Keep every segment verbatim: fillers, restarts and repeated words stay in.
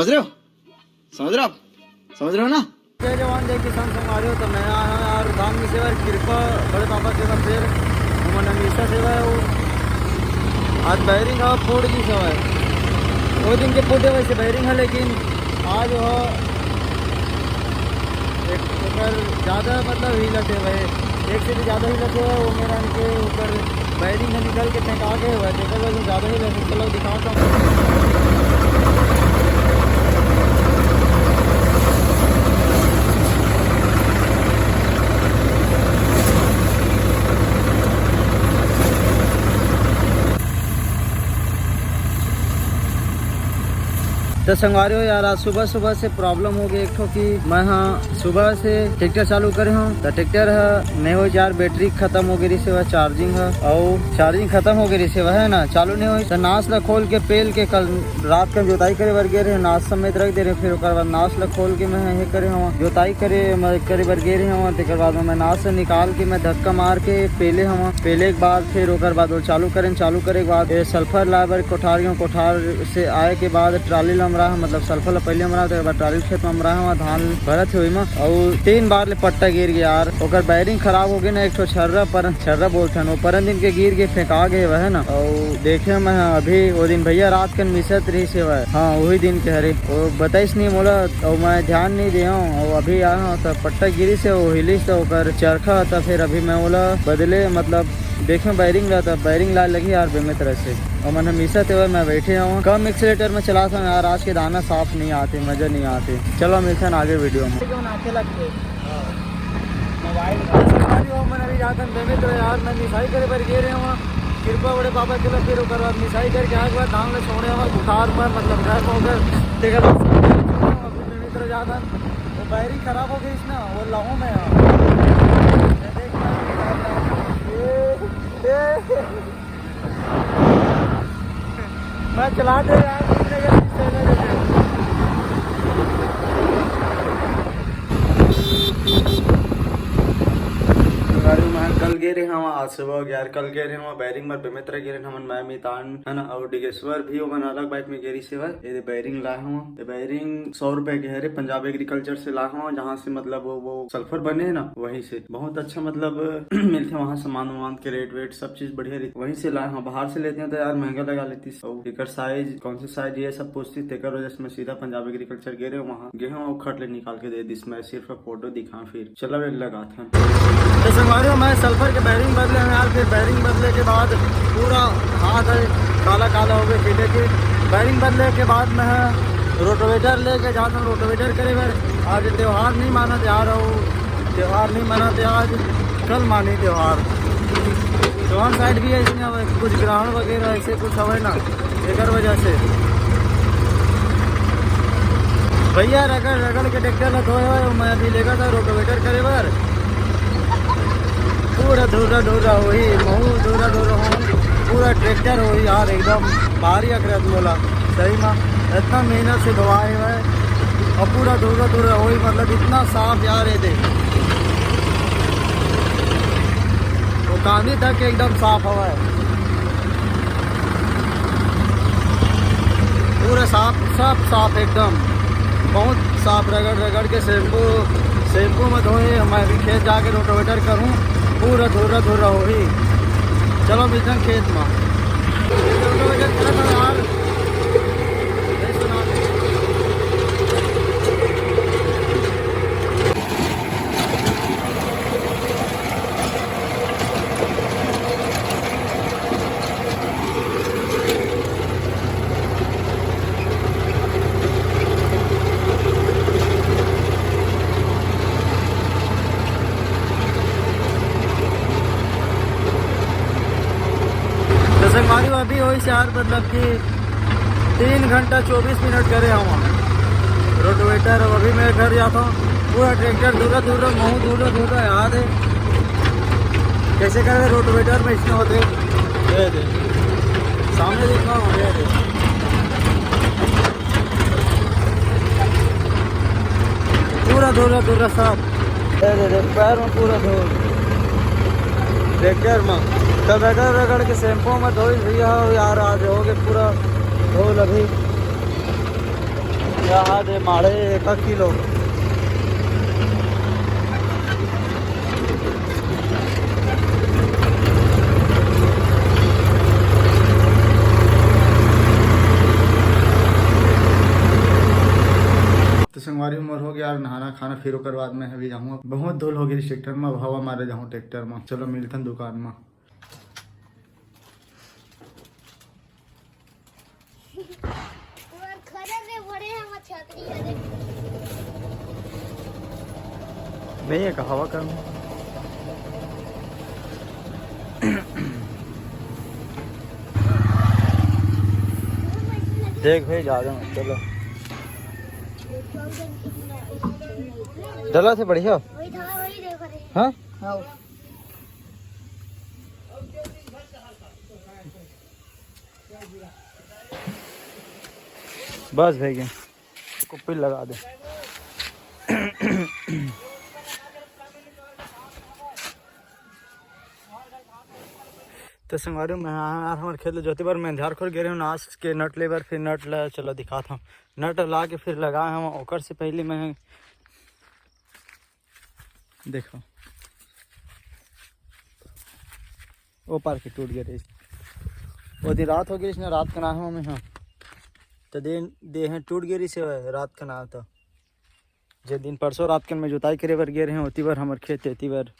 समझ रहे हो? समझ रहे हो आप? समझ रहे हो ना? जय जवान, जय किसान। संगवारी हो, तो मैं आया हूँ यार धान मिसे बर, कृपा बड़े पापा के बर। फिर हमन हमेशा सेवा है वो, आज बैरिंग ह फोड़ दी सेवा है। वो दिन के फूटे वैसे बैरिंग है, लेकिन आज वो एक ओकर ज्यादा मतलब हिलत है भाई, एक से भी ज्यादा हिलत है वो मेरा इनके ऊपर। बैरिंग में निकल के फेंका गए हुआ है, देखो भाई, ज्यादा ही लगे। चलो दिखाता हूँ। तो संगवारी हो यार, आज सुबह सुबह से प्रॉब्लम हो गई एक ठो कि मैं, हाँ, सुबह से ट्रैक्टर चालू करे हूँ, तो ट्रैक्टर ह नहीं हो यार, बैटरी खत्म हो गई रही से, वह चार्जिंग है, और चार्जिंग खत्म हो गई रही से, वह है ना, चालू नहीं हुई। तो नास ला खोल के पेल के कल रात का जोताई करे बर गे रहे, नास समेत रख दे रहे। फिर ओकर बाद नास ला खोल के मैं ये करे हूँ, जोताई करे, मैं करे बर गे रहे हूँ। तेकर बाद में मैं नास से निकाल के मैं धक्का मार के पेले हूँ। पेले के बाद फिर ओकर बाद वो चालू करें, चालू करे के बाद ये सल्फर लाए बर कोठार गए, कोठार से आए के बाद ट्राली ला अमरा, मतलब सल्फर ला पहले अमरा, तेकर बाद ट्राली खेत में अमरा हूँ, धान भरत हुई में, और तीन बार ले पट्टा गिर गया यार। ओकर बैरिंग खराब हो गई ना, एक ठो छर्रा पर, छर्रा बोलथन, वो परन दिन के गिर के फेंका गए वह ना। और देखे मैं अभी वो दिन भैया रात कन मिसत रही से वह, हाँ, वही दिन के हरे, वो बताइस नहीं मोला, और मैं ध्यान नहीं दे हूँ। और अभी आया हूँ तो पट्टा गिरी से वो हिलिस तो ओकर चरखा था, फिर अभी मैं बोला बदले, मतलब देखे बैरिंग ला, तो बैरिंग ला लगी यार बेमे तरह से। और मन हमेशा ते मैं बैठे हूँ, कम एक्सीलेटर में चलाता हूँ यार, आज के दाना साफ नहीं आते, मजा नहीं आते। चलो मिलते हैं आगे वीडियो में। मोबाइल का। अरे वो मन अभी जातन देवे तो यार, मैं मिसाई करे बर गे रहे हूँ। कृपा बड़े पापा के लिए फिर ओकर बाद मिसाई करके आए के बाद धान ले छोड़े हूँ बुखार में, मतलब घर में होकर देखा था। अभी मैं मित्र जातन, वो बैरिंग खराब हो गई इस ना, वो लहू में है। ये देख, ये, ये। मैं चला दे यार, कितने के पीछे ले लेते। गाड़ी में कल गे रहे हम, आज सुबह ग्यारह कल गे रहे हम, बैरिंग बर बेमेतरा गे रहे हमन, मैं मितान है ना, और डिगेश्वर भी ओमन अलग बाइक में गे रही सेवा। ये दे बैरिंग लाए हम, ये बैरिंग सौ रुपए के है रे, पंजाब एग्रीकल्चर से लाए हम, जहाँ से मतलब वो, वो सल्फर बने है ना, वहीं से। बहुत अच्छा मतलब मिलते वहाँ सामान वामान के रेट वेट सब चीज बढ़िया रही, वहीं से लाए हम। बाहर से लेते हैं तो यार महंगा लगा लेती। और एकर साइज, कौन से साइज, ये सब पूछती, तेकर वजह से मैं सीधा पंजाब एग्रीकल्चर गे रहे हूँ, वहाँ गे हूँ और खट ले निकाल के दे दिस। मैं सिर्फ फोटो दिखा, फिर चला वे लगा था। तो संगवारी हो, मैं सल्फर के बैरिंग बदले हैं यार, फिर बैरिंग बदले के बाद पूरा हाथ है काला काला हो गया, ठीक है कि बैरिंग बदले के बाद मैं रोटोवेटर लेके जाता हूँ, रोटोवेटर करे बर। आज त्योहार नहीं माना जा रहा हूँ, त्योहार नहीं मनाते आज, कल मानी त्योहार। तो हम साइड भी ऐसे कुछ ग्रहण वगैरह ऐसे कुछ हवे ना, एकर वजह से। भैया रगड़ रगड़ के ट्रैक्टर ला धोए हुए, मैं अभी लेगा था रोटोवेटर करे बर। पूरा धुर्रा धुर्रा होही, महू धुर्रा धुर्रा हो, पूरा ट्रैक्टर होही यार, एकदम भारी अकरत मोला। सही में इतना मेहनत से धोवाए हुए और पूरा धुर्रा धुर्रा होही, मतलब इतना साफ यार, ये देख, वो कांदी तक एकदम साफ हवा है। पूरा साफ, सब साफ एकदम, बहुत साफ, रगड़ रगड़ के शैम्पू, शैम्पू में धोए। मैं अभी खेत जाके रोटोवेटर करूँ, पूरा धुर्रा धुर्रा होही। चलो मिलते हैं खेत में। रोटोवेटर करत हवे यार। तो संगवारी हो, अभी वही से यार, मतलब कि तीन घंटा चौबीस मिनट करे हम रोटोवेटर। अब अभी मैं घर जाता हूँ, पूरा ट्रैक्टर धुर्रा धुर्रा, महू धुर्रा धुर्रा याद है। कैसे करे रोटोवेटर में इसमें होते, ये दे, सामने देखना हो, ये दे। पूरा धुर्रा धुर्रा साफ। ये दे, दे, पैर में पूरा धूल। ट्रैक्टर में तब रगड़ रगड़ के शैम्पू में धोई भैया हो यार, आज हो गए पूरा धूल अभी। रहा दे माड़े एक किलो। तो संगवारी, हमर हो गया नहाना खाना, फिर ओकर बाद मैं अभी जाऊँगा। बहुत धूल हो गई ट्रैक्टर में, अब हवा मारे जाऊँ ट्रैक्टर में। चलो मिलथन दुकान में। नहीं है का हवा कर। देख भाई, जा रहे हैं, चलो। डला से बढ़िया। हाँ। बस भैया, कुप्पी लगा दे। तो संगवारी, मैं यार हमारे खेत ले जोते बर मैं झारखोर गे रहे हूँ, नाश के नट ले बर, फिर नट ला चलो दिखात हूँ। नट ला के फिर लगाए हम, ओकर से पहले मैं देखो, ओ पार के टूट गए रहिस। वो दिन रात हो गई ना, रात के नाहे में, हाँ, तो दे, देह टूट गए रहिस रात के ना। तो जे दिन परसों रात के मैं जोताई करे बर गे रहे, ओती बर हमर खेत, एती बर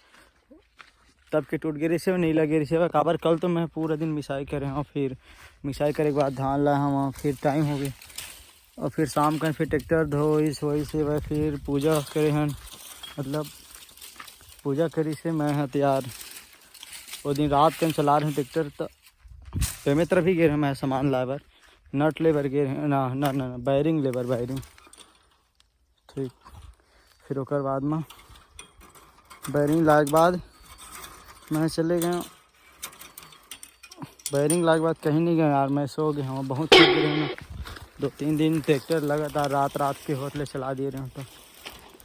तब के टूट गए रहिस, नहीं लगे रहिस। काबर कल तो मैं पूरा दिन मिसाई करे हूँ, फिर मिसाई करे के बाद धान लाए हूँ, फिर टाइम हो गए। और फिर शाम का फिर ट्रैक्टर धोइस होइस हे, फिर पूजा करे हन, मतलब पूजा करिस हे। मैं ह तैयार, वो दिन रात के चला रहे ट्रैक्टर, तो पेमेत्र भी गे रहे मैं सामान लाए बर, नट ले बर गे रहे ना, ना, ना, ना, बैरिंग ले बर, बैरिंग। ठीक, फिर ओकर बाद में बैरिंग लाए के बाद मैं चले गए। बैरिंग लाए के बाद कहीं नहीं गए यार, मैं सो गए हूँ, बहुत थक गए हूँ। दो तीन दिन ट्रैक्टर लगातार रात रात के होत ले चला दिए रहे हूँ, तो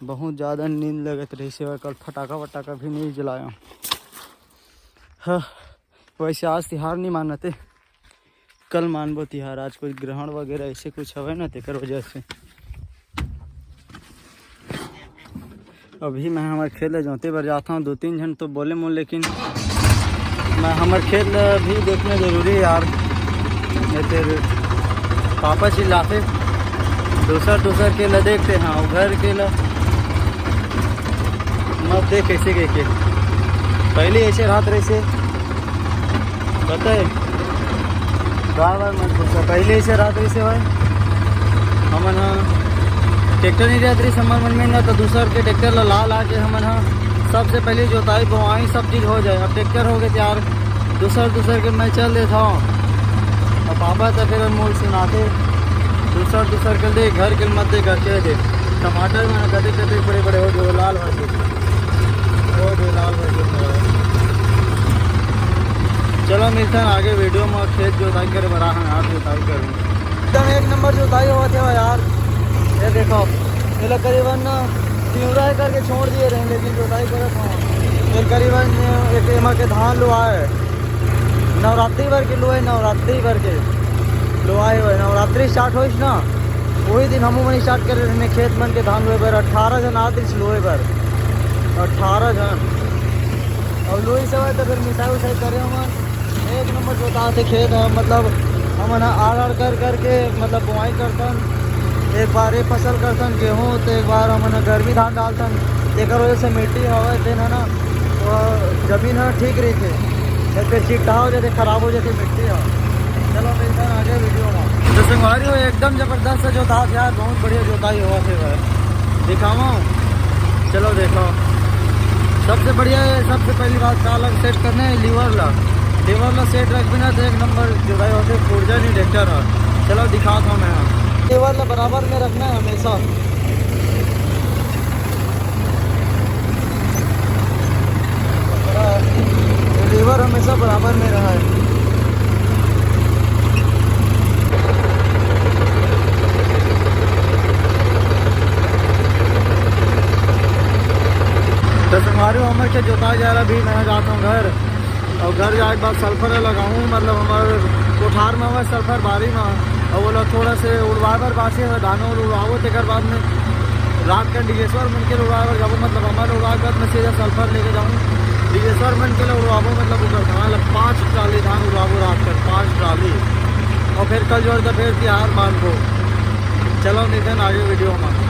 बहुत ज़्यादा नींद लगत रही से। कल फटाका वटाका भी नहीं जलाया हूँ। हाँ, वैसे आज तिहार नहीं मानते, कल मानबो तिहार, आज कोई ग्रहण वगैरह ऐसे कुछ हवे ना, तेकर वजह से। अभी मैं हमर खेत ले जोते बर जात हूँ, दो तीन झन तो बोले मोर, लेकिन मैं हमर खेत ले भी देखना जरूरी है यार, नहीं फिर पापा चिल्लाते। दूसर दूसर के ले देखते हैं, वो घर के ले मत देख कैसे के, के। पहले ऐसे रात रहे से पता है, बार बार मत पूछा। पहले ऐसे रात रहे से भाई, हमन हा ट्रैक्टर नहीं रहत रही हमर मन में ना, तो दूसर के ट्रैक्टर ला ला ला के हमन हा सबसे पहले जोताई बोआई सब चीज हो जाए। अब ट्रैक्टर हो गए तैयार, दूसर दूसर के मैं चल देता हूँ। अब पापा तो फिर मोल सुनाते, दूसर दूसर के दे, घर के मत दे, घर के दे। टमाटर में कते कते बड़े बड़े हो गए, लाल हो गए, हो गए, लाल हो गए। चलो मिलते हैं आगे वीडियो में, खेत जोताई करे बड़ा हम आप जोताई करूँ। एकदम एक नंबर जोताई होवत हे यार। ये देखो, ये लोग करीबन ना तिवरा करके छोड़ दिए रहे, लेकिन जोताई करत हो। ये करीबन एक एमा के धान लुआ है, नवरात्रि भर के लुआ है, नवरात्रि भर के लुआ है। नवरात्रि स्टार्ट होइस ना, वही दिन हमू मन स्टार्ट करे रहे खेत मन के धान लुए बर। अट्ठारह जन आत रहिस लुए बर, अट्ठारह जन। और लुई से तो फिर मिसाई उसाई करे हमन। एक नंबर जोताथे खेत ह, मतलब हमन ह आड़ आड़ कर करके मतलब बोआई करथन, एक बार ये फसल करथन गेहूँ, तो एक बार हमन ह गर्मी धान डालथन, तेकर वजह से मिट्टी हवय तेन ह ना, तो जमीन ह ठीक रहिथे, नहीं फिर चिट्ठा हो जाथे, खराब हो जाथे मिट्टी ह। चलो मिलते हैं आगे वीडियो में। तो संगवारी हो एकदम जबरदस्त से जोतात यार, बहुत बढ़िया जोताई होवत हे भाई। दिखावा, चलो देखो, सबसे बढ़िया है, सबसे पहली बात का अलग सेट करना है लीवर ला। लीवर ला सेट रख बिना तो एक नंबर जुड़ाई होते, पुर्जा नहीं ट्रैक्टर है। चलो दिखाता हूँ मैं। लीवर ला बराबर में रखना है हमेशा। लीवर हमेशा बराबर में रहा है। तो संगवारी हो, हमर के जोता जा रहा, अभी मैं जाता हूँ घर, और घर जाए के बाद सल्फर लगाऊँ, मतलब हमर कोठार में हवा सल्फर बारी में, अब वो लोग थोड़ा से उड़वाए बर बांचे हे, धान उड़वाबो, तेकर बाद में रात कन डिगेश्वर मन के उड़वाए बर जाबो, मतलब हमन उड़वाए के बाद में सीधा सल्फर लेके जाऊँ, डिगेश्वर मन के उड़वाबो, मतलब ओकर धान ला पाँच ट्राली धान उड़वाबो रात कन, पाँच ट्राली। और फिर कल जोर के फिर तिहार मानबो। चलो नितिन, आगे वीडियो में।